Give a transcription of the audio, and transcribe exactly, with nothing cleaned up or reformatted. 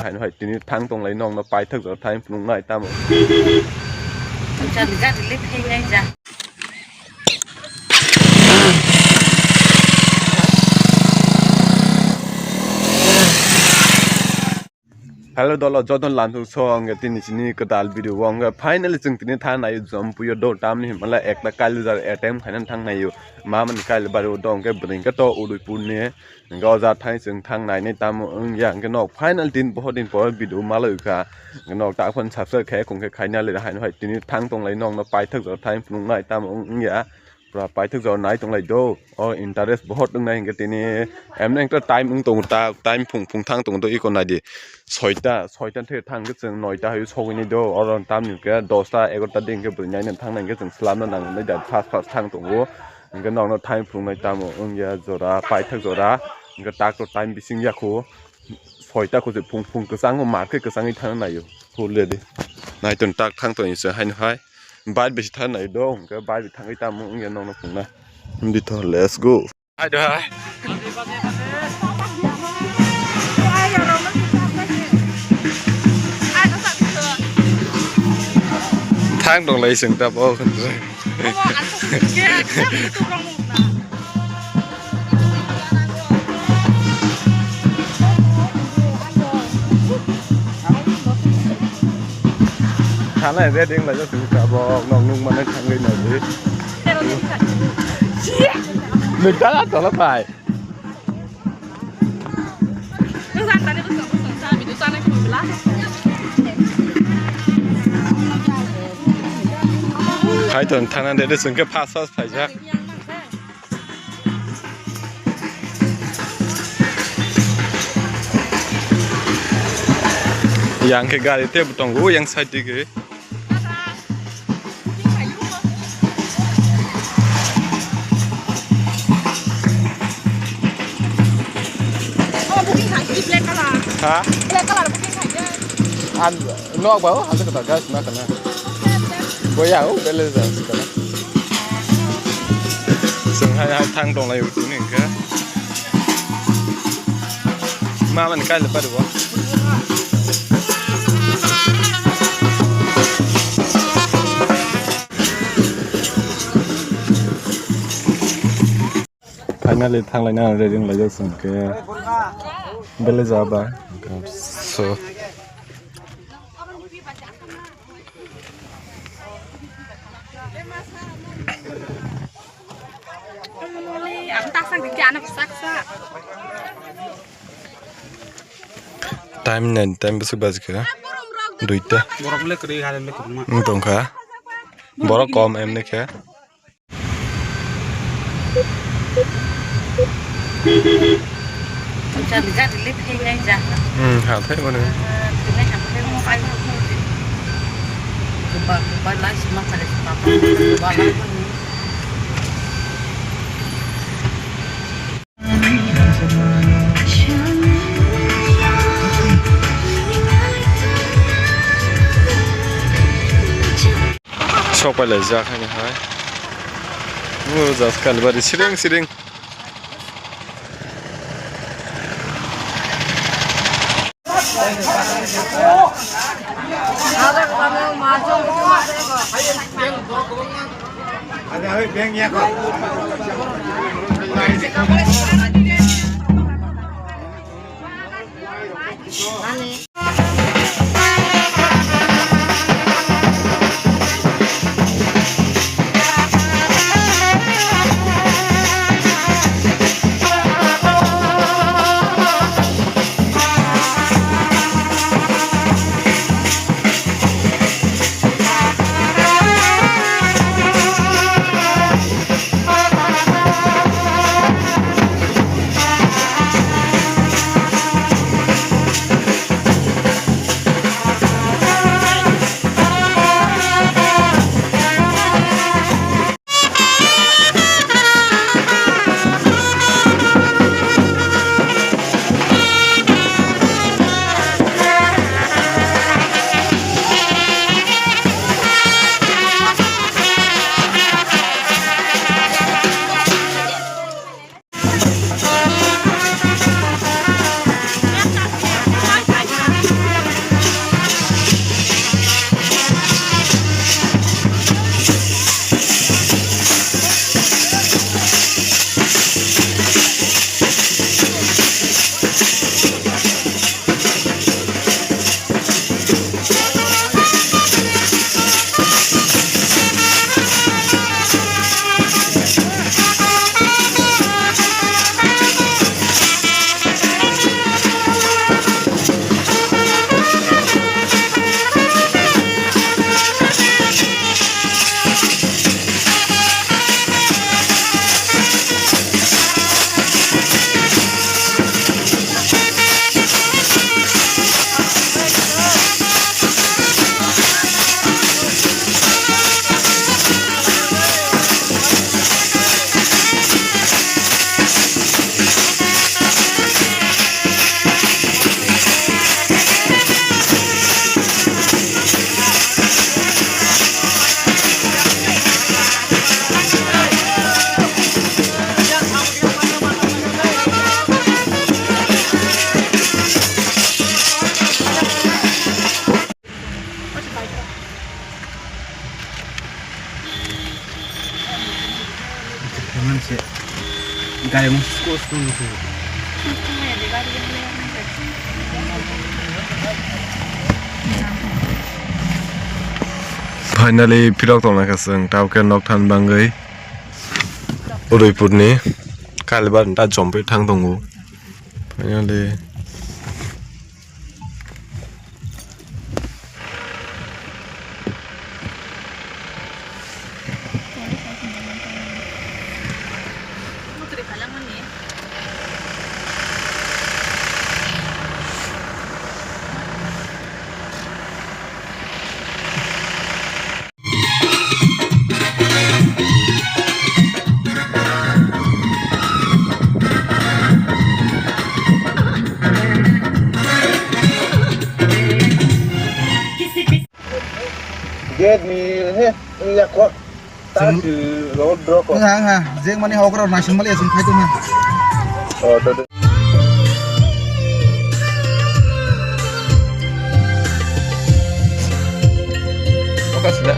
Haino hai tini thang tonglai nokno paithak jora thang phunuknai tamo. Jani jani le phainai ja. Hello dolo, joto lamsong so ang tini sini kedal video o ang finally chwng tini thang nayo Jampuio do tamni himala ekta Kalijar attempt khainan thang nayo. Mamani Kalibari o do ang bwrwi khe to Udaipur ni ang o ja thang chwng thang nainai tamo wngya ang nok final din boho din por video malai kha. Ang nok ta phone subscribe khai khong khe khaina le haino hai tini thang tonglai nok no paithak jora thang phunuknai tamo wngya. Pura paithak jora nai tonglai do. O interest bohot wngnai hinkhe tini emne ekta time wng tongo ta, time phung phung thang tongo do iko naidi. Soita, soita thik thang khe chwng noita hai sogwini do. Oro tamni hinkhe dosta egarota din hinkhe bwrwi naina thang nai hinkhe chwng swlamna nangnai da fast fast thang tongo. Hinkhe nokno time phunuknai tamo wngya jora, paithak jora. Hinkhe tak to time bising yakho. Soita kho se phung phung kwchango market kwchangwi thang naio. Hole de. Naiton tak thang toni se haino hai. Bai bisi thang nai do, hwnkhe bai bi thangwi tamo wngya nokno phunukna. Himdi to, let's go. Hai do hai. Thang dong lai seng ta bo. Thanai ready wng laijak sini tabok, nok nung mano thangwi naidi. Nung tala tala pai. Hai ton thana de de sungke fast fast phaijak. Yang khe gari tebo tongo, yang side dige. Ha? An nok ba o, hal kata gas na kana. Boya o, bele jas kana. Sung hai hai thang tong lai utuni ka. Mama ni kai le padu bo. Finally, thanglaina ready wnglaijak chwng khe bele jaba. So. Time nine, time bwswk baji kha? Duita. Borok le kwrwi, hare le kwrwngma. Wng tong kha. Borok kom emni khe. Jani jani le phainai ja. Hmm, ha thai mane. Tini ha thai mo kai. Kuba kuba lai sima kare sima. Kuba lai mane. Sok pai lai jak haini hai. O jas Kalibari siring siring. Finally phirok tongna khe chwng tabuk khe nok thani bangwi Udaipurni Kalibar ta jompe thang tongo. Finally. Gate ni he, ya ko. Ta si road ro ko. Wngkha, wngkha. Jeng mani hokro naisin mali asin khai tongma. Oh, to, to. Oka sida.